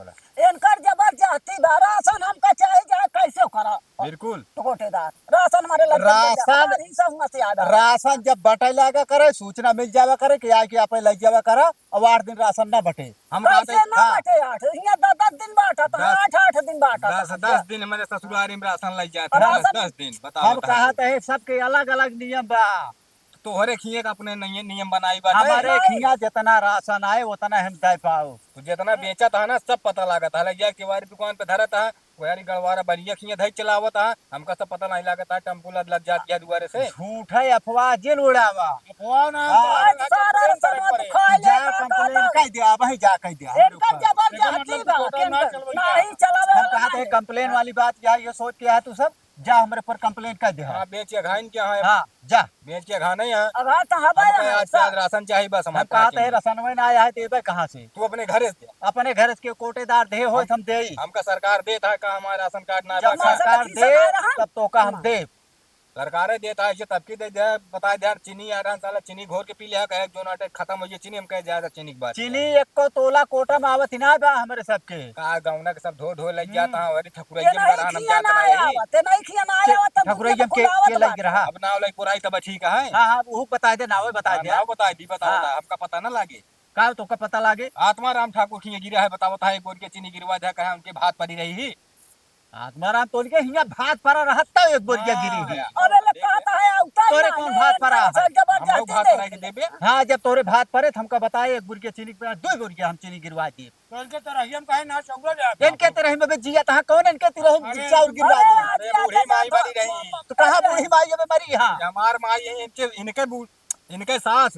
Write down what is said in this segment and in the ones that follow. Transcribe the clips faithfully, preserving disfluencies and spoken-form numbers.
इनकर जबरदस्ती बा, राशन हमका चाही, चाहे कैसे करा। बिल्कुल। तो कोटेदार, राशन हमारे लग राशन, हमारी समस्या बा। राशन जब बटे लागा करे, सूचना मिल जावा करे कि आके आपे लग जावा करा, अब आठ दिन राशन ना बटे। हम कैसे कहते, ना हाँ। बटे आठ? यहाँ दस, दस दिन बांटा था, दस, आठ, आठ दिन बांटा दस, था। दस दिन हमारे ससुरारी में राशन लग जाता है, राशन दस दिन, बताओ हम बता। कहत है, सबके अलग-अलग नियम बा। तोहरे खिए का अपने निय-, नियम बनाई बाटे। हमारे नहीं। खिया जितना राशन आए, उतना हम दे पाओ। तो जितना बेचत है ना, सब पता लागत है। लग जाए, केवारी दुकान पे धरत है, वो यारी गड़वारा बढ़िया खिया धई चलावत है, हमका सब पता नहीं लागत है, टेम्पू लद, लद जात गया दुआरे से। झूठ है, अफवाह जिन उड़ावा। अफवाह ना, हाँ। तो आज सारा कंप्लेन करे राशन पड़े। खा ले, जा का कंप्लेन कहता? कह दिया, वही जा कह दिया, हमरे इनका ऊपर। जबरदस्ती एकर मतलब बा, कि कोटा ना इनका चलवाई नहीं बा। चलावे हम वाला कहते हैं, नहीं। कंप्लेन वाली बात क्या है, ये सोच के है तू सब? जा हमरे पर कंप्लेन कर दे। हाँ, बेच के घाइन क्या है? हाँ, जा। बेच के घा नहीं है। अब हाँ तो हमारे हमका यहाँ आज से प्याज राशन चाहिए बस, हमारे हम कहा पाँच तो है, किलो। राशन में ना आया है, देबे कहाँ से? तू अपने घरे से दे। अपने घरे से के कोटेदार दे हो, हम, हम दे ही। हमका सरकार देत है, का हमारा राशन कार्ड ना जब बा, का? सरकार सरकार दे, दे, तब तो का हम हाँ। दे। सरकारे देत है, ऐसे तब की दे दे, बताए दे, चीनी आ रहा है, साला चीनी घोर के पी लिया, कहे जो नाटे खत्म हो गया चीनी, हम कहे ज्यादा चीनी की बात चीनी है। एको तोला कोटा में आवत ही ना बा हमरे सबके। का गौना के सब ढो ढो लग जाता हम्म। है, अरे ठकुरैया ते में नहीं बरहन हम खिया जात ना नहीं है। आवा, ते नहीं खिया ना के, आवा, तब ठकुरैया में के, खुलावत के लग बाटे। रहा। अब नाव लग पुराई तब ठीक है। हाँ, हाँ, वो बताए दे, नावे बताए हाँ, दे। नाव बताए दी, बताओ हाँ। ता, हमका पता ना लागे। का तोका पता लागे? आत्मा राम ठाकुर खिया गिरा है, बतावत है, एक बोर के चीनी गिरवा दे, कहे उनके भात परी रही ही। आत्माराम तोरी के हियाँ भात परा रहत त एक बोरिया गिरी ही। हाँ। अबे ले कहत है, अउता तोरे ना, कौन भात परा है? सब जबरदस्ती हम लोग भात दे। परा के देबे। हाँ, जब तोरे भात परे त हमका बताए, एक बोरिया चीनी के, दो बोरिया हम चीनी गिरवा दिए। तो इनके तरह ही हम कहे ना चौरा जाए। इनके तरह ही में जिया तहाँ कौन इनके तरह ही अरे, चाउर गिरवा अरे, दिए? अरे, बूढ़ी माई मरी रही। तो कहाँ बूढ़ी माई अबे मरी यहाँ? ये हमार माई है, इनके, इनके बू-, इनके सास।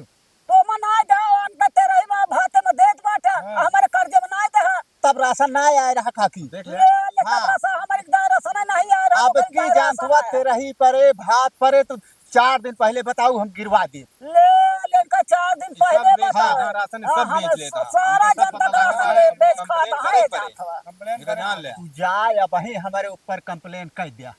तो मन आ जाओ, अनका तेरही माँ भात में देत बाटा, हाँ। हमारे कर्जे में ना दे। तब राशन ना आए रहा काकी। देख ले। ले, ले, तब हाँ। राशन हमारे दार राशन नहीं आए रहा, अब हमारे की दार जान राशन हुआ है। तेरही परे, भात परे, तो चार दिन पहले बताऊ, हम गिरवा दे। ले, ले, इनका चार दिन ई सब पहले बेच बताओ। लेता, राशन हाँ, सब बेच हमें लेता। स-, सारा इनका सब जनता पता राशन लगा ले, है, बेच कंप्लेन खाता करे है, पड़े। जात हवा। कंप्लेन इनका करे जान पड़े। ले। तू जाए, अब ही हमारे ऊपर कंप्लेन कर दिया।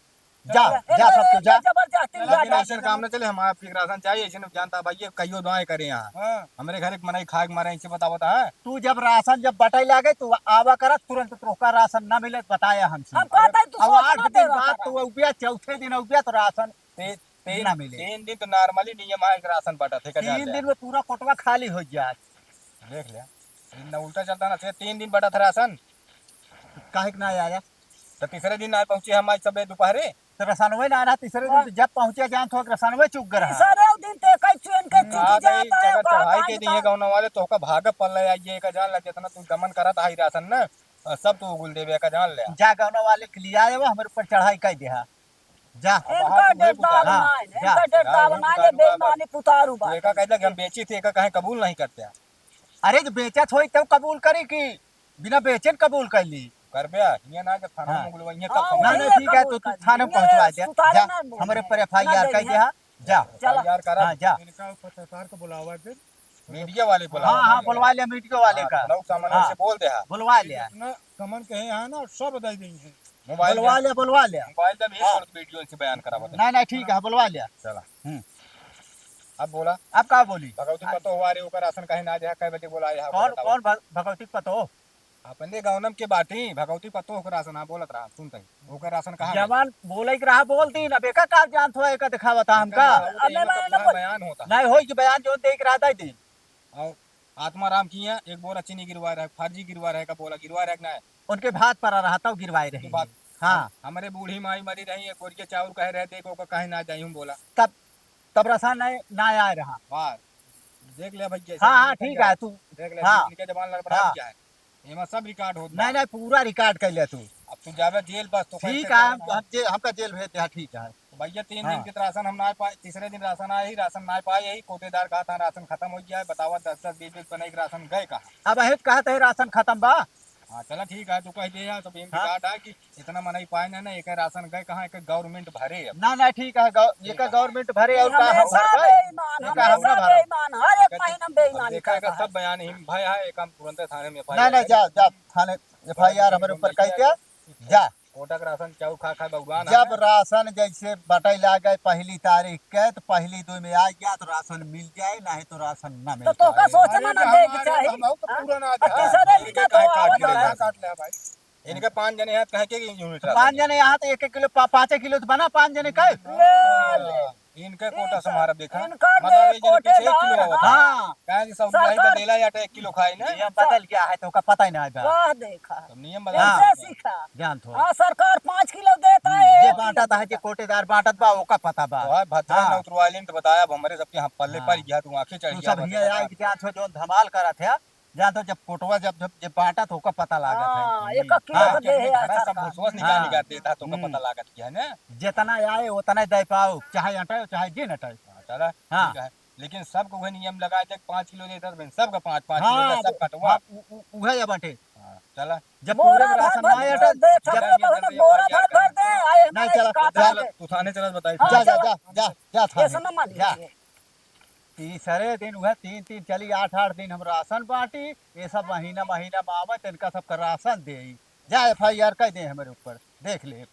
जा, जा, जा, सबके जा। जबरदस्ती लेकिन जाता ऐसन है। काम न चले, हम आपके राशन चाहिए, ऐसे न जानता भाई, ये कहियो दुआएं करे यहाँ। हाँ। हमरे घर एक मनई खाए के मारे, इनसे बतावत है। तू जब राशन जब बटाई लागे, तू आवा करा, तुरंत तोहका राशन ना मिले, बताया हमसे। हम कहता है, तू अब सोच आठ ना दिन देवा बाद करा। तू उबिया, चौथे दिन उबिया, तो राशन ते-, तीन, ना मिले। तीन दिन तो normally नियम है कि राशन बटत है, का जान तीन ले। दिन में पूरा कोटवा खाली हो जाए। देख ले, दिन ना उल्टा चलता ना, से तीन दिन बटत है राशन। काहे के ना आया? तो तीसरे दिन ना पहुँचे हम आज सबे दोपहरे। तो रसनवे ना रहा, तीसरे दिन तो जब पहुँचे जान तो रसनवे चुक गए रहा। तीसरे दिन ते कई चुन के हम्म। चुक आ गई, जाता है, अगर चढ़ाई के दिन है गौना वाले, तो ओका भाग पल्ले आइए, का जान ले, जितना तू गमन करत आई राशन ना, और सब तू उगुल देबे, का जान ले। जा गौना वाले के लिए आए, वो हमारे ऊपर चढ़ाई कर दे हा। जा। इनका बाहर तो वही डेढ़ दाव पुतारू। ना है, हाँ, जा। इनका डेढ़ दाव ना है, बेईमानी पुतारू बा। तू एका कहला कि हम बेची थे, एका काहे कबूल नहीं करते हैं? अरे, तो बेचत होई तब कबूल करी कि बिना बेचन कबूल कर ली? करबे, हियां ना के थाना हाँ। में उगलवा, हियां हाँ, तब समझ ना, ना, वही ठीक है, कबूल तो तू कर थाने ली। पहुंचवा दे। सुतारे जा, ना बोल। हमारे पर ना एफ आई आर कर दे, हाँ। जा। चला। एफ आई आर करा। हाँ, जा। इनका पत्रकार को बुलावा दे। मीडिया वाले को हाँ, बुलावा हाँ, दे। बुलवा लिया मीडिया वाले हाँ, का। लोग सामान हाँ। से बोल दे, हाँ। बुलवा लिया। जितना सामान कहे यहाँ ना, सब दे देंगे। मोबाइल बुलवा दे। लिया, बुलवा लिया। मोबाइल दे, भी हाँ। शॉर्ट वीडियो से बयान करा बता। नहीं, नहीं, ठीक है, बुलवा लिया। चला। हम्म। अब बोला। अब का बोली? भगवती पतो हुआ रे, ओकर राशन काहे ना आया, कै बजे बोला आया, कौन, बताओ। कौन भ-, भगवती पतो? अपने गौनम के बाटी, भगवती पतो ओकर राशन, हाँ, बोलत रहा, सुनते ही। ओकर राशन कहाँ गए? जवान बोले के रहा, बोल दी ना, बेका का जानत हो, एका दिखावत है हमका। एका दिखावत है, अबे एमा मैं तो ना पूरा बोल- बयान होता। नहीं होई कि बयान जो दे के रहा, दे दी। और आत्माराम किया एक बोरा चीनी गिरवा रहा है, फर्जी गिरवा रहा है, का बोला गिरवा रहा है कि नहीं? उनके भात परा रहा, तब गिरवाए रहे। भात। हाँ। हम, हमरे बूढ़ी माई मरी रही, एक बोरिया चाउर कहे रहे, देखो, ओका काहे ना जाई, हम बोला। तब, तब राशन नहीं, ना आए रहा। वाह। देख ले भाई, जैसे हाँ, हाँ, ठीक है, तू। देख ले, हाँ। इनके जबान लड़बड़ा हाँ। क्या है? एमा सब रिकॉर्ड होत बा। नहीं, नहीं, पूरा रिकॉर्ड कर ले तू। अब तू जाबे जेल बस, तो ठीक कैसे है, हम, जाना? हम जे-, हमका जेल भेज दे, हाँ, ठीक है। तो भैया, तीन हाँ। दिन के राशन हम ना पाए, तीसरे दिन राशन आए ही, राशन ना पाए ही, कोटेदार कहा था राशन खत्म हो गया है, बतावा, दस दस बीस बीस पनई के राशन गए कहाँ? अब अहित कहा थे राशन खत्म बा। हाँ, चला ठीक है, तू कह दे यार, सब हाँ। रिकॉर्ड है कि इतना मनई पाए ना, ना, एक राशन गए कहाँ, एक गवर्नमेंट भरे अब। ना, ना, ठीक है, गौ-, ठीक एक है। गवर्नमेंट भरे और का हम हमेशा भरे? बेईमान, एक हम हमेशा भरे। बेईमान, हर एक अब महीना में बेईमानी देखा, एक करता सब है। बयान ही भाई है, एक हम तुरंत थाने में एफ आई आर नहीं, नहीं, करें। जा, जा, थाने एफ आई आर हमारे ऊपर कह दिया, जा। कोटा के राशन चाउर खा खा बउरान जब है। राशन जैसे बटै लागे पहली तारीख के, तो पहली दुइ में आ गया तो राशन मिल जाए, नहीं तो राशन ना मिल तो तोका पाए। सोचना अरे ना हम देख अरे चाही। हम तो हाँ? पूरा ना आ आ, जाए। तीसरे दिन का तो काहे काट आवत ले है। काट ले भाई। इनके पाँच जने हैं, कहे के यूनिट तो रहा पाँच है। जने यहाँ तो एक एक किलो, पा-, पाँचे किलो तो बना, पाँच जने का। ले, ले। इनके कोटा से हमारा देखा। इनका मतलब, ले ये जने कोटे पीछे एक किलो दार आवत है। हाँ। काहे कि सब सौ भाई का रुपया। देला या तो एक किलो खाई ना। नियम बदल गया है, तो ओका पता ही ना है बा। वाह, देखा। तो नियम बदल इनसे गया। सीखा। जान थो। हाँ, सरकार पाँच किलो देता है, हम्म, जे एक बांटत किलो है, जे देता। कोटेदार बांटत बा, ओका पता बा। तो है, भतरा हाँ। ना उतरवाइलिन तो बताया, अब हमरे सबके यहाँ पल्ले हाँ। पड़ गया, तू आँखें चढ़ तू गया, सब हियाँ बताया। आइके जान थो, जौन धमाल करत है, जान थो, जब कोटवा जब, जब, जब बांटत, ओका पता लागत है। हाँ, हम्म। एक किलो हाँ। तो दे है, अपने घर सब सरकार। भुसवा से निकाल हाँ। निकाल देता, तो ओका हम्म। पता लागत क्या है ना? जितना आए, उतना दे पाओ, चाहे अटाओ, चाहे जिन अटाओ। हाँ, चला, हाँ। ठीक है। लेकिन सबको वही नियम लगाए थे, पाँच किलो देता था, सबका पाँच, पाँच किलो हाँ, का, सब वो, कटवा। हाँ, उ, उ, उहे या बाटे। हाँ, चला। जब बोरा पूरे भर राशन भर ना के अटल, देखा जब तो बहन बोरा भर भर दे, आए नहीं, हमारे चला, काटा चला, दे। तू थाने चला, बताई। हाँ, जा, जा, चला। जा, जा, जा, थाने। ऐसा ना मानिए। जा। तीसरे दिन उहे तीन, तीन चली, आठ, आठ दिन हम राशन बांटी, ये सब महीना, महीना में आवे, तो इनका सबका राशन दे। जा, एफ आई आर कर दे हमारे ऊपर, देख ले।